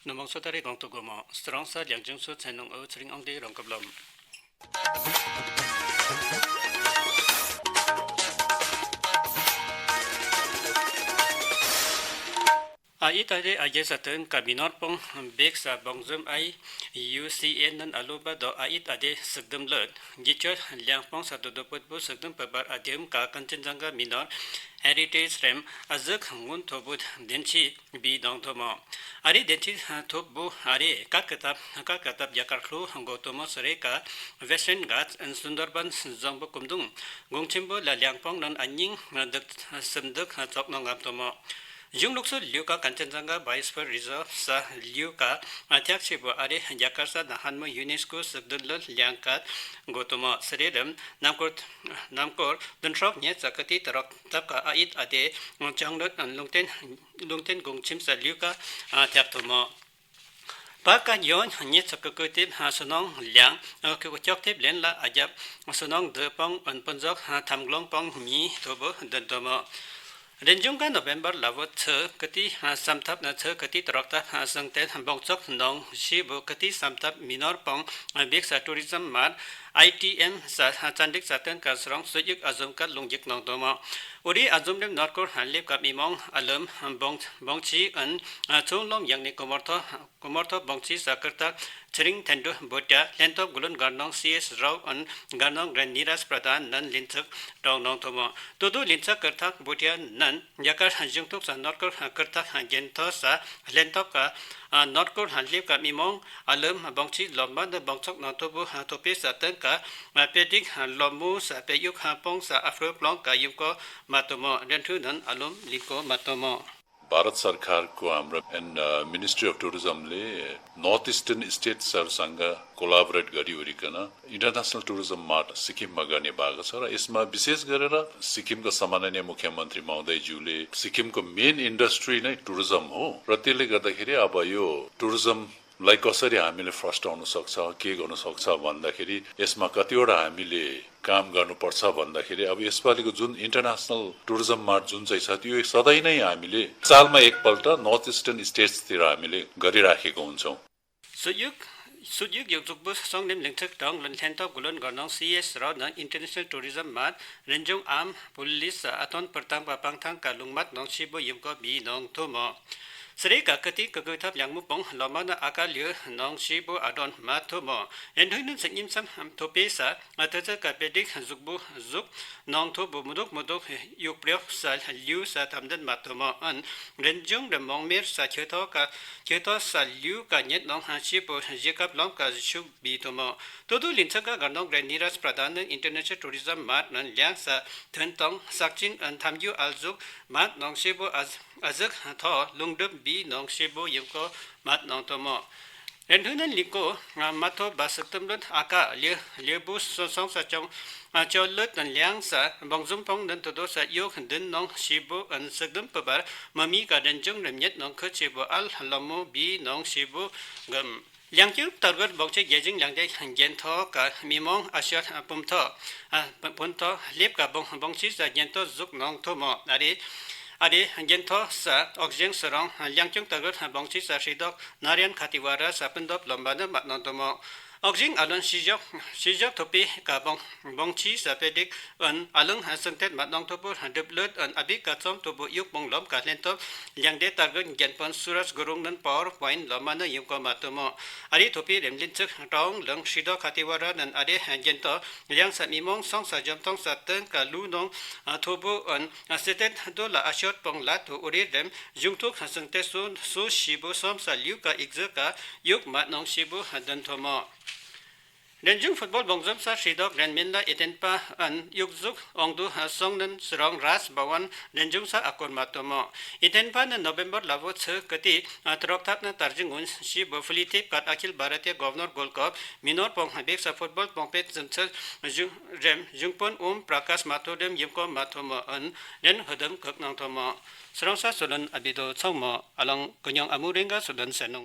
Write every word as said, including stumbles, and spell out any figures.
ནུབ་མོང་སོ་ཏ་རེ་གོང་དུ་གོ་མོ། སི་ཀྲོང་ས་ལིང་ཅུང་སོ་ཚན་ནང་ཨོ་ཚེ་རིང་ཨང་དེ་རང་ཀབ་ལོམ། ཨ་ཨིད་ཨ་དེ་ཨ་གྱལ་ས་ཏན་ཀ་མི་ནོར་པོང་བེག་ས་བོང་ཟོམ་ཨའི་ཡུ་སི་ཨེན་ནན་ཨ་ལུ་བ་དོ་ཨ་ཨིད་ཨ་དེ་སག་དམ་ལོད་གྱི་ཆོ་ལིང་པོང་ས་དོ་དོ་པོད་བུ་སག་དམ་པ་བར་ཨ་དེམ་ཀ་ཀན་ཅན་ཛང་ག་མི་ནོར་ཧེ་རི་ཊེཇ་རེམ་ཨ་ཟག་སྔུན་ཐོ་བུད་དེན་ཅི་བི་ནང་ཐོ་མོ། ཨ་རེ་དེན་ཅི་ཐོབ་བུ་ཨ་རེ་ཀ་ཀ་ཏབ་ཀ་ཀ་ཏབ་རྒྱ་གར་ལྷོ་གོ་ཐོ་མོ་སི་རེ་ཀ་ཝེསྟརན་གྷཊ་སུན་དར་བན་ཟོང་བུ་ཀུམ་དུང་གོང་ཆེན་པོ་ལ་ལིང་པོང་ནན་ཨ་ཉིང་དག་སུམ་དག་ཙོག་ནང་ངམ་ཐོ་མོ། གཞུང་ལུགས་སྲོལ་ལིའུ་ཀ་ཀན་ཅན་ཛང་ག་བའི་སི་པར་རི་ཛརབ་ས་ལིའུ་ཀ་ཨ་ཐེག་ཆེ་བུ་ཨ་རེ་རྒྱ་གར་ས་ནང་ཧན་མོ་ཡུ་ནེས་ཀོ་སག་དམ་ལོད་ལིང་ཀ་གོ་ཐོ་མོ་སི་རེ་རམ་ནམ་ཀོར་ནམ་ཀོར་དུན་ཧྲོག་ཉེ་ཙ་ཀ་ཏི་ཏ་རོག་ཏབ་ཀ་ཨ་ཨིད་ཨ་དེ་ཅང་ལོད་ལུང་ཏེན་ལུང་ཏེན་གོང་ཆེམ་ས་ལིའུ་ཀ་ཨ་ཐེག་ཐོ་མོ། པ་ཀ་ཡོན་ཉེ་ཙ་ཀ་ཀོ་ཏེབ་ཧ་སུ་ནོང་ལིང་ཨ་ཀོ་ཀོ་ཅོག་ཏེབ་ལེན་ལ་ཨ་རྒྱབ་སུ་ནོང་དུ་པོང་ཨན་པོན་ཛོག་ཐམ་གློང་པོང་ཉི་ཐོ་བུ་དུན་ཐོ་མོ། རེན་ཇུང་ག་ནོ་བེམ་བར་ལ་བོ་ཚེ་ཀ་ཏི་སམ་ཐབ་ན་ཚེ་ཀ་ཏི་ཏ་རོག་ཏབ་སང་ཏེ་བོང་ཙོག་ནོང་ཤི་བུ་ཀ་ཏི་སམ་ཐབ་མི་ནོར་པོང་བེག་ས་ཊུ་རི་ཛམ་མར་ཨའི་ཊི་ཨེམ་ས་ཙན་དྲིག་ས་ཏན་ཀ་སི་རོང་སུ་ཡིག་ཨ་ཟུམ་ཀ་ལུང་ཡིག་ནང་ཐོ་མོ། ཨོ་རི་ཨ་ཟུམ་རེམ་ནོར་ཀོར་ཧན་ལེབ་ཀ་མི་མོང་ཨ་ལམ་བོང་བོང་ཅི་ཨན་ཚུང་ལོམ་ཡང་ནི་ཀོ་མོར་ཐོ་ཀོ་མོར་ཐོ་བོང་ཅི་ས་ཀིར་ཐག་ཚེ་རིང་ཐེན་ཌུ་བུ་ཏྲ་ལྷན་ཐོབ་གུ་ལུན་གར་ནོང་སི་ཨེས་རའོ་ཨན་གར་ནོང་རེན་ནི་རཱཇ་པྲ་དཱན་ནན་ལིན་ཚག་ཀྲོང་ནོང་ཐོ་མོ། ཏུ་ཏུ་ལིན་ཚག་ཀིར་ཐག་བུ་ཏྲ་ནན་རྒྱ་གར་གཞུང་ཐུག་ས་ནོར་ཀོར་ཀིར་ཐག་གྱེན་ཐོ་ས་ལྷན་ཐོབ་ཀ་ནོར་ཀོར་ལེབ་ཀ་མི་མོང་ཨ་ལམ་བོང་ཅི་ལོམ་མ་ནི་བོང་ཙོག་ནང་ཐོ་བུ་ཐོ་པེ་ས་ཏན་ཀ་པེ་ཏིག་ལོམ་མུ་ས་པེ་ཡུག་ཧ་པོང་ས་ཨ་ཕྲོ་པོང་ཀ་ཡུམ་ཀོ་མ་ཐོ་མོ། རེན་ཐུ་ནན་ཨ་ལུམ་ལིང་ཀོ་མ་ཐོ་མོ། भारत सरकारको हाम्रो end ministry of टुरिज्मले नर्थ इस्टर्न स्टेट्सहरूसँग कोलाबोरेट गरिओरिकन इन्टरनेसनल टुरिज्म मार्ट सिक्किममा गर्ने भएको छ र यसमा विशेष गरेर सिक्किमका सम्माननीय मुख्यमन्त्री महोदयज्यूले सिक्किमको मेन इन्डस्ट्री नै टुरिज्म हो र त्यसले गर्दाखेरि अब यो टुरिज्म लाई कसरी हामीले फस्टाउन सक्छ, के गर्न सक्छ भन्दाखेरि यसमा कतिवटा हामीले काम गर्नुपर्छ भन्दाखेरि अब यसपालिको जुन इन्टरनेसनल टुरिज्म मार्ट जुन चाहिँ छ त्यो सधैँ नै हामीले सालमा एकपल्ट नर्थ इस्टर्न स्टेट्सतिर हामीले गरिराखेको हुन्छौँ। सुयुग सुयुग युग जुगबु सोङनेम लिङथक टोङ लन थेन्थो गुलन गर्नोङ सिएस run international tourism mart Renjung आम पुलिस अतोन पर्ताङ पापाङ थाङ का लुङमात नोङ सिबु युमको बि नोङ थुमो। सरे का कति कगु थप याङमु पोङ लमन आका ल्यु नोङ सिबु अडोन मा थुमो। एन्डुइनुन सङिम सम थोपे सा अतच का पेडिक जुगबु जुग नोङ थुबु मुदुक मुदुक युग प्रयोग सा ल्यु सा थमदन मा थुमो। अन रेन्जुङ र मोङमेर सा खेथो का खेथो सा ल्यु का न्यत नोङ हासिबु जेकब लोम का जुग बि थुमो। तुदु लिन्थक का गर्नोङ रे निराज प्रधान इन्टरनेसनल टुरिज्म मार्ट नन ल्याङ सा थन तोङ साक्चिन अन थामयु आलजुक मात नोङ सेबो अज-, अजक थो लुङडुब बि नोङ सेबो युको मात नोङ तोमो। रेन्धुनन लिको, अ, माथो बासक तमलन आका ले-, लेबु सो-, सोङ सा चोङ, अ, चोलत नन ल्याङ सा बोङजुम पोङ नन तुदो सा योग दिन नोङ सेबो अन सकदम पबार ममी का रेन्जुङ रेन्यत नोङ खचेबो अल लमो बि नोङ सेबो गम। ल्याङक्यु तरगत बोङचे गेजिङ ल्याङदे गेन्थो का मिमोङ असियत पुमथो, अ, प-, पुन्थो लेप का बोङ-, बोङची सा गेन्थो जुक नोङ थुमो। अरे, अरे, गेन्थो सा ओक्जिङ सरोङ ल्याङक्युङ तरगत बोङची सा श्रीदोक नारियन खातिवारा सा पुन्दोप लोम्बान मा नोङ थुमो। ओक्जिङ अलोन सिजोक, सिजोक थुपी का बोङ-, बोङची सा पेडिक अन अलुङ हसंतेत मा नोङ थुपु दुबलुत अन अबिक का चोम थुपु युक बोङ लोम का लेन्थो ल्याङदे तरगत गेन्पन सुरज गुरुङ नन पावर पोइन्ट लोमा न युको मा थुमो। अरे थोपी रेमलिन चक टोङ लङ सिदो खातिवारा नन अरे गेन्तो ल्याङ सा मिमोङ सोङ सा जमतोङ सा तंग का लु नोङ, अ, थोबो अन, अ, सेतेन दो ला अशोट पोङ ला थो उरे रेम जुङथुक हसंते सो, सो सिबो सोम सा ल्यु का इग्ज का युक मा नोङ सिबो हदन थोमो। रेन्जुङ फुटबल बोङजम सा श्रीदोक रेनमेन ला एतेनपा अन युगजुक ओङदु ह सोङनन सरोङ राज भवन रेन्जुङ सा अकोन मातोमो। एतेनपा न नोभेम्बर लावो छ कति, अ, तरक थाप न तर्जिङ उन सिबो फुलिते कट Akhil Bharatiya governor gold cup Minaur पोङ ह बेक सा फुटबल पोङ पेट जम छ जु-, रेम जुङपोन ओम प्रकाश माथो रेम युमको मातोमो अन रेन हदम कक नोङ थोमो। सरोङ सा सुलन अबिदो छोङमो अलङ कुन्योङ अमु रेङ्गा सुलन सेनोङ।